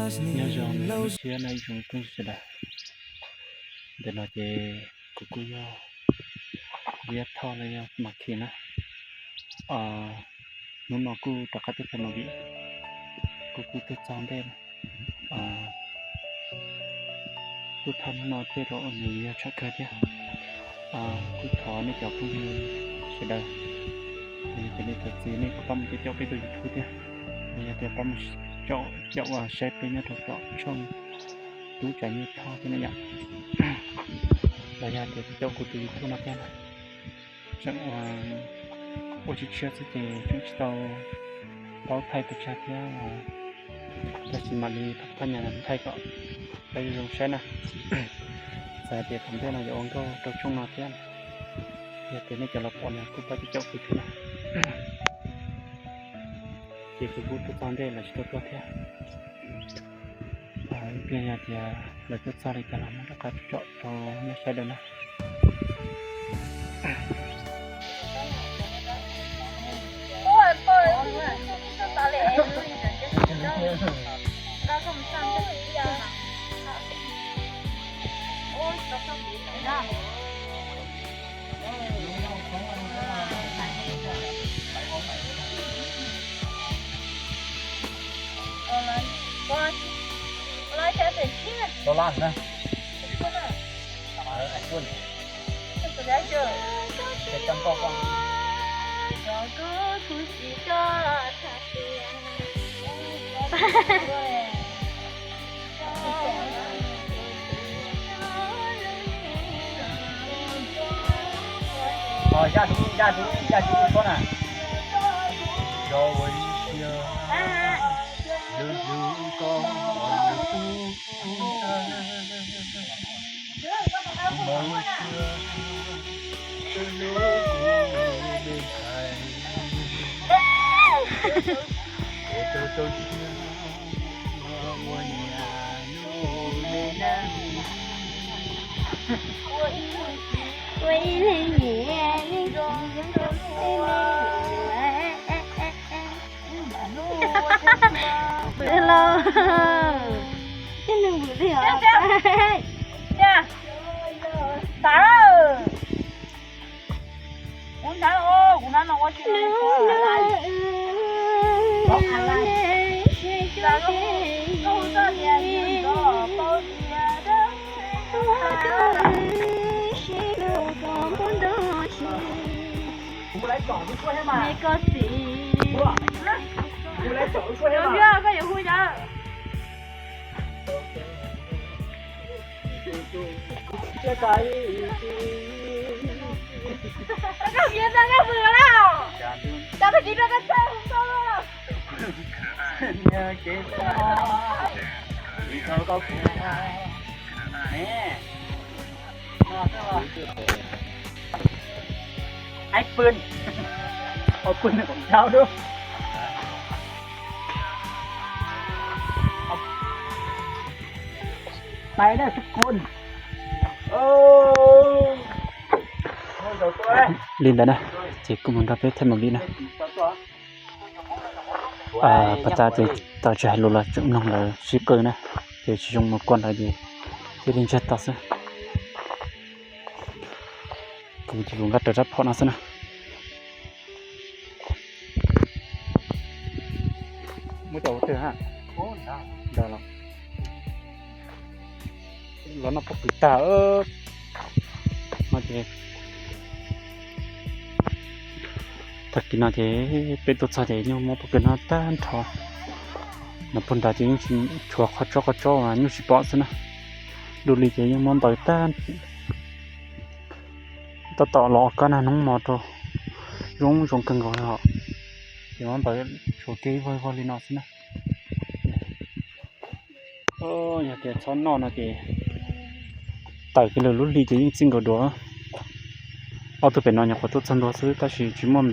Nyob zoo siab na ib tsoom phooj ywg sawv daws. Ntawm no ces kuv kuj yog Viab Thoj los yog Mas Khis na. Hnub no kuj rov qab tuaj txog mus vim kuv kuj tuaj txog ntej na. Tuaj txog hnub no tej zaum nws yog tsham kawg thiab. Kuj thov nej cov phooj ywg sawv daws, cov niam cov txiv nej kuj pab mus caum caum peb tus YouTube thiab, los yog tias pab mus caum caum saib peb nyob rau tom tshooj Tub Tsav Nyiaj Thoj thiab na yom. Los yog tias caum kuv tus YouTube no thiab na. Tseem ua tsis tshiab xwb ces tseem tsis tau paub thaij pes tsawg thiab, tab sis mam li thaj nyas thaij kom peb zoo saib na. Txawm hais tias thaum ntej no yuav ua nkauj rau tshooj no thiab, yog tias nej cov los pom no kuj pab caum caum kuv thiab na. Ces kuv kuj tuaj txog ntej lawv tsis tau tuaj thiab. Ib pliag yog tias lawv tuaj txog li cas los mam rov qab tsom rau nej saib dua na. Yaj dub, yaj dub, yaj dub koj na. Yog ua ib siab lub hlwb koj ua nws ub ntawd, kuv mam ua siab lub hlwb koj ua nws hais. Es rau rau siab ua niam lub me neej. Ua ib leeg niam leej txiv rau lub me lus. Pw los, tib neeg pw li os. Koj txiv, koj yuav hu yom? Koj txiv, koj pw lawm. Koj txiv, koj txiv. Ai pw, o pw nws kom ntau dua. Tais na tus koj. Li ntawd na, ces kuv mus nrog peb thaij movie na. Pas tas ces tau tsis hais lus los tseem mloog lawv sib qw na, ces tsis zoo mus kua lawv ces thiaj li ntsiag to xwb. Kuv ces kuv nqa rawv rab phom no xwb na. Muab cov ua twg ha? Ntawd los, los noj pob kws tag. No ces tag kis no ces peb tuaj txog ces nyuj muab pob kws no tag nrho. No puag nrad ces yeej tsis tshuav qhov tsob qhov tsob uas nyuj tsis pom xwb na. Dua li ces yeej muab ntaus tag. Tab tom los ua kab nag hnub mos rau zoo zoo kawg nkaus li os. Ces muab ntaus tshuav kev vog vog li no xwb na. Yog tias txhob noj no ces tawm kiag lawm lub hli ces yeej txij nkaus dua. Ob tug pem no nyuam qhuav tuaj txog ntua xwb tab sis tsis muaj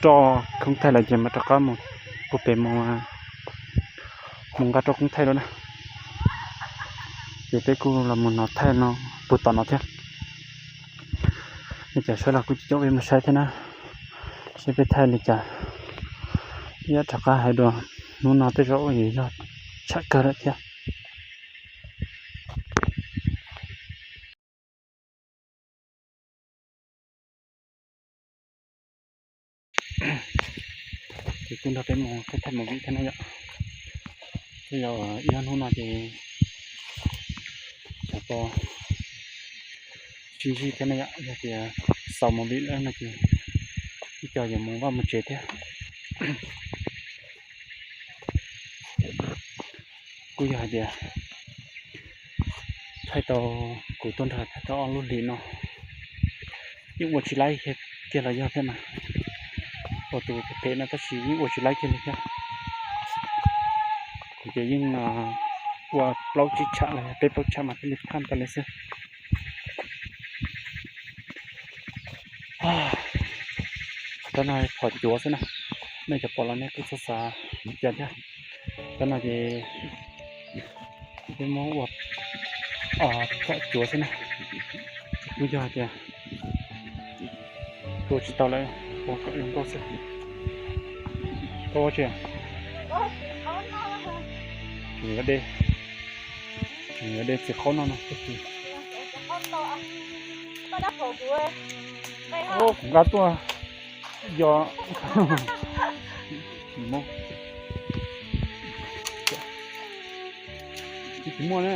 roj khoob thaij lawm ces mam rov qab mus puag pem mus, mus nqa roj khoob thaij lawm na. Ces peb kuj los mus no thaij no puag tom no thiab. Li cas saib los kuj coj peb mus saib thiab na, saib peb thaij li cas. Ib yam rov qab hais dua, hnub no tej zaum yog tshaj kawg lawm thiab. Ces kuj nrog peb mus thaij movie thiab na yom. Tej zaum ib ob hnub no ces xyov puas tsis zij thiab na yom, yog tias xaus movie lawm no ces ib co yuav mus vaj mus tsev thiab. Kuj yog hais tias thaij tau, kuv tuaj nrog thaij tau ob lub hlis no yeej ua tsis laib kiag los yog thiab mas, ua tus phem phem no tab sis yeej ua tsis laib kiag li thiab. Kuv ces yeej ua plaub tsib tsham los yog peb plaub tsham mas thiaj li phaj tau li xwb. Cov no phom cuav xwb na, nej cov pom los nej kuj txhob xav cas thiab. Cov no ces peb muab ua phom cuav xwb na, kuj yog hais tias tua tsis tau lawm, ua kom zoo nkauj xwb. Koj ua tsi? Tseem yuav de, tseem yuav de txiv qaub no no xwb. Kuv nqa tuaj yog tsis muaj na.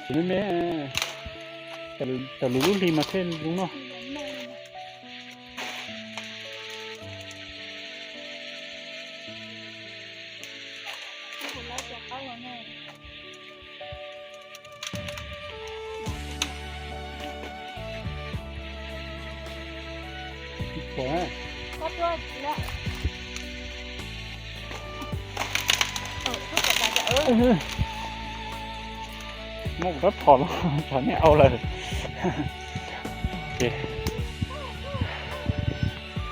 Tsis me me, tam lub lub hli mas thiaj zoo noj. Muab kuv rab phom los tsam nej au lawm. Ces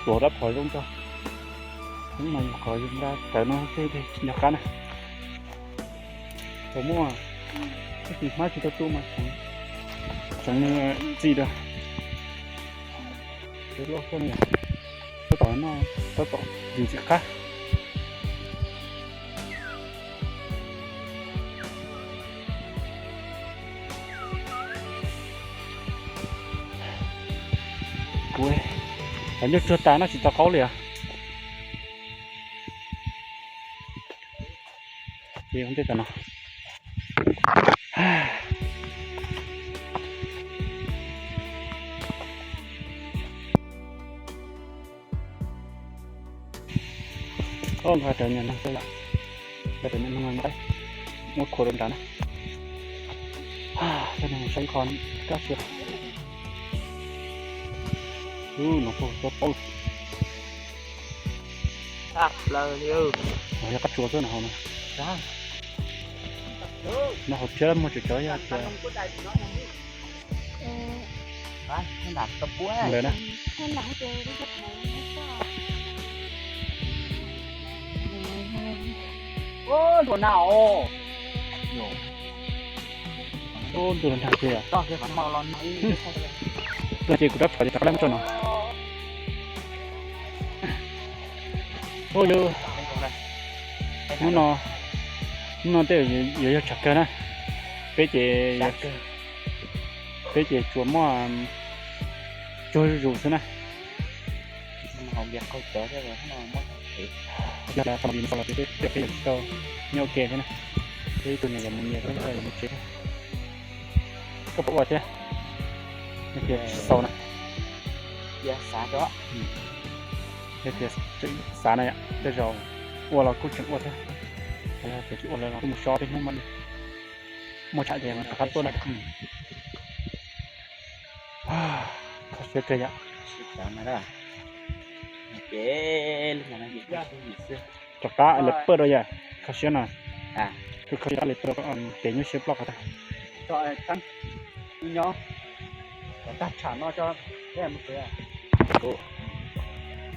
tuav rab phom zoo tso. Hnub no yog qhov yus nqa rawv no thiaj tsis nco qab na. Thaum muaj ib tus hmab tsis tau tu mas tseem txi rau. Tab tom no, tab tom yus ntxim qab. Kuv, cov nyuj tsuag tas noj tsis tau qaub li os. Ces ua ntej tom no. Nqa rawv niam neeg xwb yom, nqa rawv niam neeg ntawd muab khuam rau nrad na. Coj neeg saib qhov kaj siab. Ub, no puag tau paub. Yog qab tsuas xwb no hauv no. No hauv phiab muaj tseem cov yog tias ntawd na. Ntuj, nag tiag. Tuaj ces kuv rab phom ces rov qab lawm muab tso no. Hnub no, hnub no tej yuav yog tshav kawg na. Peb ces, peb ces tsuas muaj cuag zuj zus xwb na. Yog tias qhov no los peb, peb yuav tsis tau nyob ua ke thiab na. Peb ib tug niam yuav mus nyias, peb ib tug yuav mus tsev. Koj puas ua thiab? Yog tias tsis xaus na, yog tias tseem xav na yom, tej zaum ua los kuj tseem ua thiab. Yog tias tsis ua lawm los kuj mus so peb hnub mam li muaj tsham ces rov qab tuaj na. Kho siab kawg yom. Rov qab li pawg rau yom, kho siab no. Kho siab li pawg, kev nyuaj siab ploj qhov tag.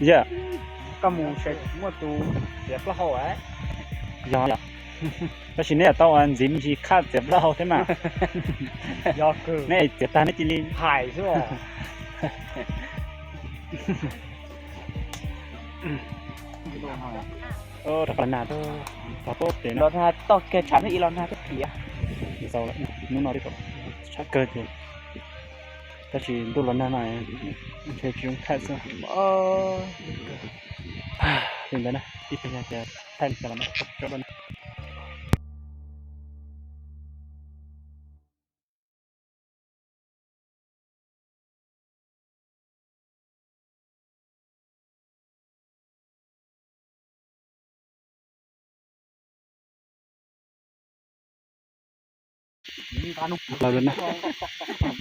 Yog, koj mus muaj tus txiav plaub hau. Yog, tab sis neb tau ntxiv me ntsis khaj txiav plaub hau thiab mas. Neb txiav tag neb cia li hais xwb. Rov qab los nag, tog pob pem no. Los nag toj kiag tshav thiab ib los nag thiab tiag. Txaus lawm, hnub no tshab kawg ces, tab sis ntuj los nag no ntshe tsis zoo thaij xwb. Li ntawd na, ib pliag yog tias thaij li cas los mam tso rau nej.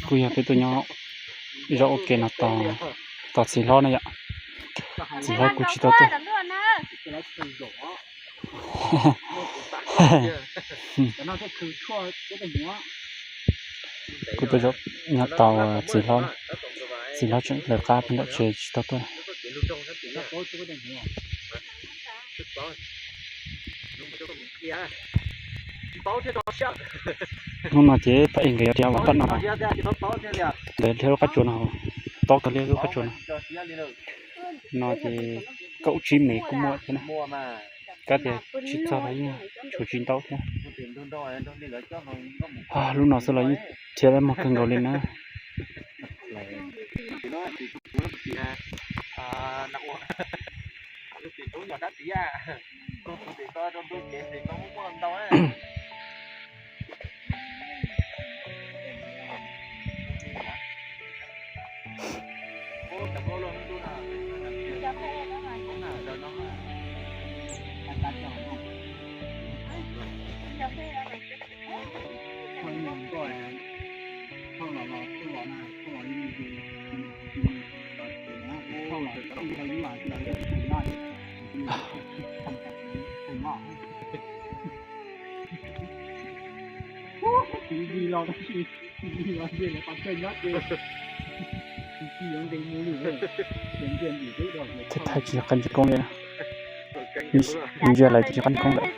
Kuj yog peb tuaj nyob zos ua ke no tos txiv hlob na yom. Txiv hlob kuj tsis tau tuaj. Kuj tuaj nyob tos txiv hlob, txiv hlob tseem lawv qab pem nram tsev tsis tau tuaj. Hnub no ces pab es nkawd yuav ria ua tom no, ntawd liab lub qab tsuas no, tob kawg liab lub qab tsuas no. No ces kaum tsib mev kuj muaj thiab na. Kab tias tsis txog los yeej tshuav tsis ntau thiab. Lub no xwb los yeej rhiab muag kawg nkaus li na. Thaij tsis qab ntsis koob li na. Ntsia lawv tsis qab ntsis koob lawm.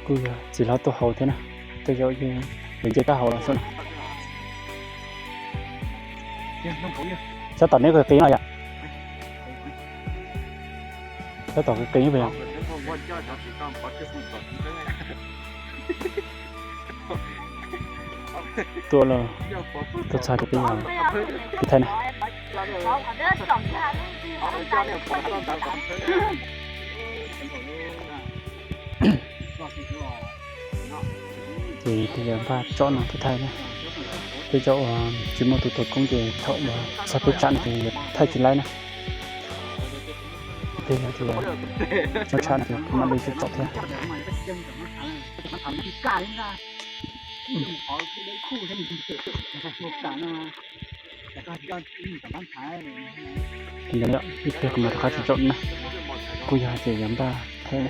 Kuj yog txiv hlob tuaj hauv thiab na, tej zaum yeej yuav nce taub hau los xwb na. Sab tom neb qis qis no yom? Sab tom qis qis puas yog? Tuaj los tuaj txog ces peb yog peb thaij na. Ces peb yog npaj tsom no peb thaij na. Peb tsom uas tsis muaj tus tua koob ces thaum uas txog peb tsam no ces yuav thaij tsis laib na. Peb yog tias tsob tsam no ces kuv mam li tsom thiab. Ib pliag kuv mam rov qab tsom na. Kuj yog hais tias yuav npaj thaij.